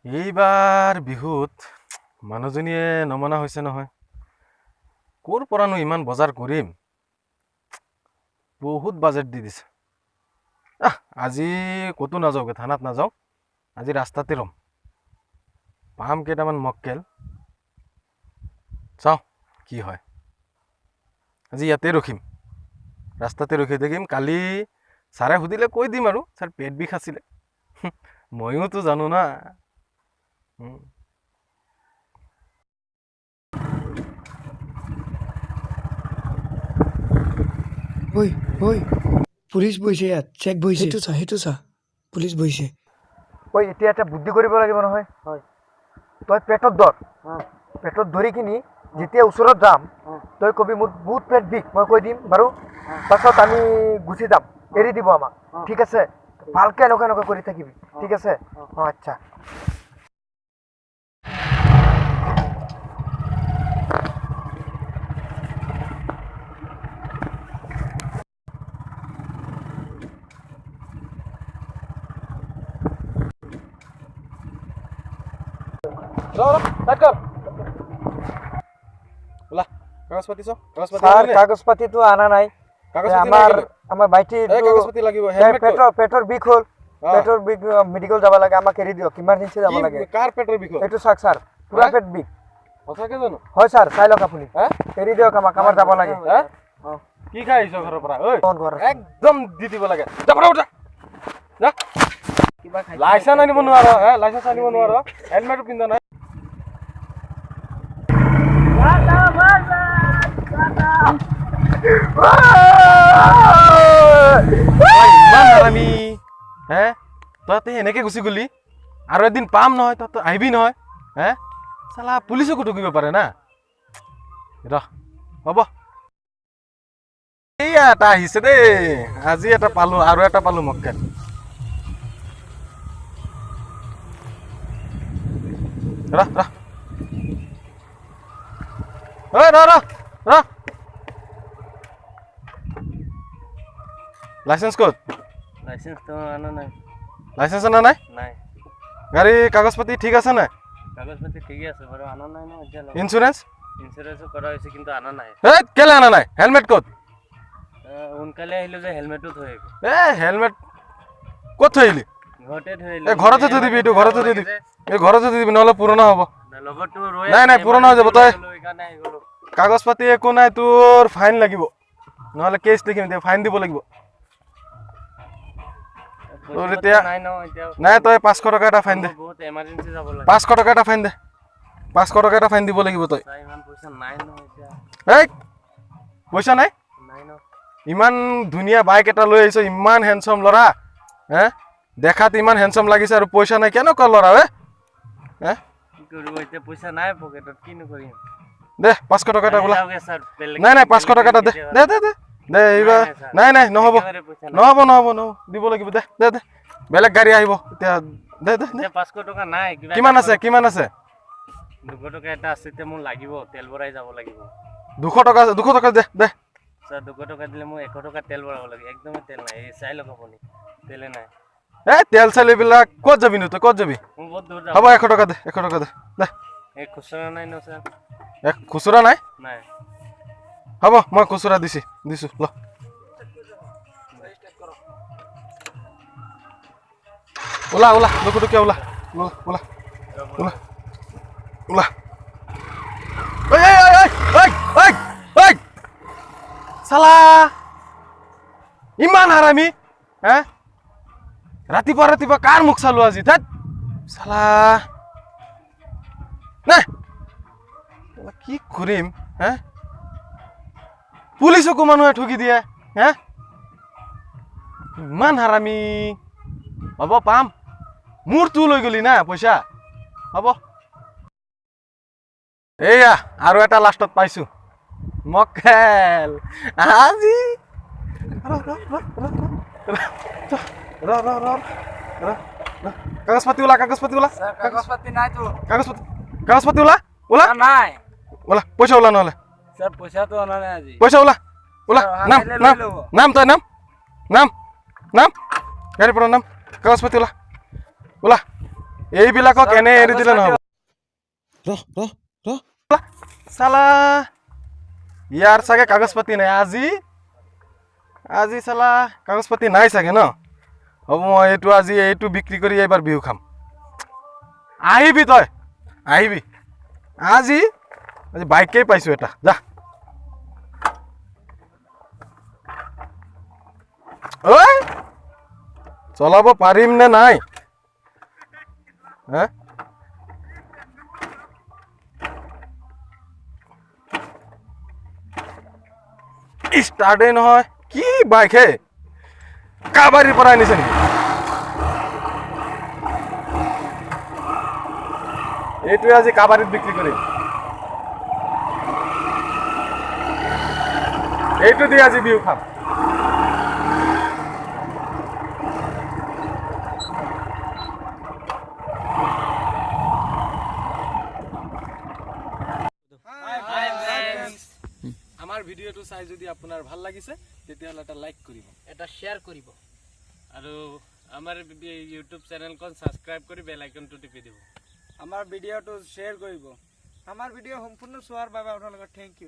এইবাৰ বিহুত মানুহজনীয়ে নমনা হৈছে নহয়। ক'ৰ পৰানো ইমান বজাৰ কৰিম? বহুত বাজেট দি দিছে। আহ, আজি ক'তো নাযাওঁগৈ, থানাত নাযাওঁ, আজি ৰাস্তাতে ৰ'ম। পাম কেইটামান মক্কেল, চাওঁ কি হয়। আজি ইয়াতে ৰখিম, ৰাস্তাতে ৰখি থাকিম। কালি ছাৰে সুধিলে কৈ দিম আৰু, ছাৰ পেট বিষ আছিলে, ময়োতো জানো না। ঐ ঐ, পুলিচ বহিছে ইয়াত, চেক বহিছে। সেইটো চা, সেইটো চা, পুলিচ বহিছে। ঐ, এতিয়া এটা বুদ্ধি কৰিব লাগিব নহয়। তই পেটত ধৰ, পেটত ধৰি কিনি যেতিয়া ওচৰত যাম, তই কবি মোৰ বহুত পেট বিষ, মই কৈ দিম বাৰু। পাছত আমি গুচি যাম, এৰি দিব আমাক, ঠিক আছে? ভালকে এনেকুৱা এনেকুৱা কৰি থাকিবি, ঠিক আছে? অঁ, আচ্ছা। ৰ ৰ, কাট কৰ, ওলা। কাগজ পাতি চাওঁ, কাগজ পাতি। ছাৰ, কাগজ পাতিটো অনা নাই। কাগজ পাতি? আমাৰ আমাৰ ভাইটি এই কাগজ পাতি লাগিব। হেলমেট? পেটৰ বিষ হ'ল, পেটৰ বিষ, মেডিকেল যাব লাগে, আমাক এৰি দিয়ক, ইমাৰ্জেঞ্চি যাব লাগে। কাৰ পেটৰ বিষ হ'ল? এইটো চাওক ছাৰ, পুৰা হা? পেট বিষ। সঁচাকে জানো? হয় ছাৰ, চাই লওক আপুনি। হা? এৰি দিয়ক আমাক, আমাৰ যাব লাগে। হা? কি খাই আহিছ ঘৰৰ পৰা ঐ? কোন ঘৰ? একদম দি দিব লাগে। যা, পৰা উঠা, যা। লাইচেঞ্চ আনিব নোৱাৰ হে? লাইচেঞ্চ আনিব নোৱাৰ, হেলমেটো পিন্ধা নাই। ইমান হাৰামি হে, তহঁতে এনেকে গুচি গ'লি, আৰু এদিন পাম নহয়, তহঁতে আহিবি নহয়। হে চালা, পুলিচকো ঠগিব পাৰে না। ৰ, হ'ব। এইয়া এটা আহিছে দেই। আজি এটা পালো, আৰু এটা পালো মক্কেল। ৰ ৰ, ঐ ৰ ৰ ৰ, লাইচেঞ্চ ক'ত? লাইচেন্সটো অনা নাই। লাইচেঞ্চ অনা নাই? নাই। গাড়ী কাগজ পাতি ঠিক আছে নাই? কাগজ পাতি ঠিকেই আছে বাৰু, অনা নাই ন এতিয়া। ইঞ্চুৰেঞ্চ? ইঞ্চুৰেঞ্চো কৰা হৈছে, কিন্তু অনা নাই। এই কেলে অনা নাই? হেলমেট ক'ত? সোনকালে আহিলোঁ যে, হেলমেটো থৈ আহিব। এ হেলমেট ক'ত থৈ আহিলি? ঘৰতে থৈ আহিলোঁ। এই ঘৰতে থৈ দিবি, এইটো ঘৰতে থৈ দিবি। এই ঘৰতে থৈ দিবি, নহ'লে পুৰণা হ'ব। লগৰটো ৰৈ নাই, নাই, আছে, পুৰণা হৈ যাব, তই- সেইকাৰণে আহি গ'লো। কাগজ পাতি একো নাই, তোৰ ফাইন লাগিব, নহ'লে কেছ লিখিম, এতিয়া ফাইন দিব লাগিব। পইচা পাতি এতিয়া- নাই ন এতিয়া। নাই, তই 500 টকা এটা ফাইন দে। মোৰ বহুত এমাৰ্জেঞ্চি যাব লাগে। 500 টকা এটা ফাইন দে, 500 টকা এটা ফাইন দিব লাগিব তই। ছাৰ, ইমান পইচা নাই ন এতিয়া। এই পইচা নাই? নাই ন। ইমান ধুনীয়া বাইক এটা লৈ আহিছ, ইমান হেণ্ডচম ল'ৰা হে, দেখাত ইমান হেণ্ডচম লাগিছে আৰু পইচা নাই, কেনেকুৱা ল'ৰা হে হে? কি কৰিব এতিয়া, পইচা নাই পকেটত, কিনো কৰিম? দে, 500 টকা এটা ওলা। যাওঁগে ছাৰ, বেলেগ নাই নাই, 500 টকা এটা দে। কেতিয়াবা। দে দে দে দে এইবাৰ। নাই, ছাৰ। নাই নাই, নহ'ব। একেবাৰে পইচা নাই। নহ'ব নহ'ব নহ'ব, দিব লাগিব, দে দে দে। বেলেগ গাড়ী আহিব এতিয়া, দে দে দে। এতিয়া 500 টকা নাই, কিবা কিমান এটা আছে? কৰক। কিমান আছে? 200 টকা এটা আছে, এতিয়া মোৰ লাগিব, তেল ভৰাই যাব লাগিব। 200 টকা আছে, 200 টকা দে দে। ছাৰ, 200 টকা দিলে মই 100 টকা তেল ভৰাব লাগে, একদমেই তেল নাই, এই চাই লওক আপুনি, তেলে নাই। এই তেল চেল এইবিলাক, ক'ত যাবি নো তই, ক'ত যাবি? মোৰ বহুত দূৰ যাব। হ'ব, 100 টকা দে, 100 টকা দে দে। এই খুচৰা নাই ন ছাৰ? এক খুচুৰা নাই? নাই। হ'ব, মই খুচুৰা দিছি, দিছোঁ, ল। ওলা ওলা, 200 টকীয়া ওলা ওলা ওলা ওলা ওলা। ঐ ঐ ঐ ঐ ঐ ঐ, চালা ইমান হাৰামি হে। ৰাতিপুৱা ৰাতিপুৱা কাৰ মুখ চালো আজি, ধেত চালা। নাই চালা, কি কৰিম হে? পুলিচকো মানুহে ঠগি দিয়ে হে, ইমান হাৰামি। হ'ব, পাম, মোৰটো লৈ গ'লি না পইচা, হ'ব। এইয়া আৰু এটা লাষ্টত পাইছোঁ মক্কেল আজি। ৰ ৰ ৰ ৰ ৰ ৰ ৰ ৰ ৰ, কাগজ পাতি ওলা, কাগজ পাতি ওলা। কাগজ পাতি নাইতো। কাগজ পাতি, কাগজ পাতি ওলা ওলা। নাই। ওলা, পইচা ওলা নহ'লে। ছাৰ, পইচাটো অনা নাই আজি। পইচা ওলা ওলা। অহা নাম কাইলৈ লৈ নাম ল'ব। নাম, তই নাম, নাম, নাম, গাড়ীৰ পৰা নাম, কাগজ পাতি ওলা ওলা। এইবিলাকক এনে এৰি দিলে নহ'ব। ৰ ৰ ৰ। চালা, ইয়াৰ চাগে কাগজ পাতি নাই আজি। আজি চালা কাগজ পাতি নাই চাগে ন। হ'ব, মই এইটো আজি এইটো বিক্ৰী কৰি এইবাৰ বিহু খাম। আহিবি তই, আহিবি আজি। আজি বাইকেই পাইছোঁ এটা, যা। ঐ, চলাব পাৰিম নে নাই হা? ষ্টাৰ্টেই নহয়, কি বাইক হে? কাবাৰীৰ পৰা আনিছে নেকি এইটোৱে? আজি কাবাৰীত বিক্ৰী কৰিম এইটো দি, আজি বিহু খাম। আমাৰ ভিডিঅ'টো চাই যদি আপোনাৰ ভাল লাগিছে, তেতিয়াহ'লে এটা লাইক কৰিব, এটা শ্বেয়াৰ কৰিব আৰু আমাৰ ইউটিউব চেনেলখন ছাবস্ক্ৰাইব কৰি বেল আইকনটো টিপি দিব। আমাৰ ভিডিঅ'টো শ্বেয়াৰ কৰিব। আমাৰ ভিডিঅ' সম্পূৰ্ণ চোৱাৰ বাবে আপোনালোকক thank U.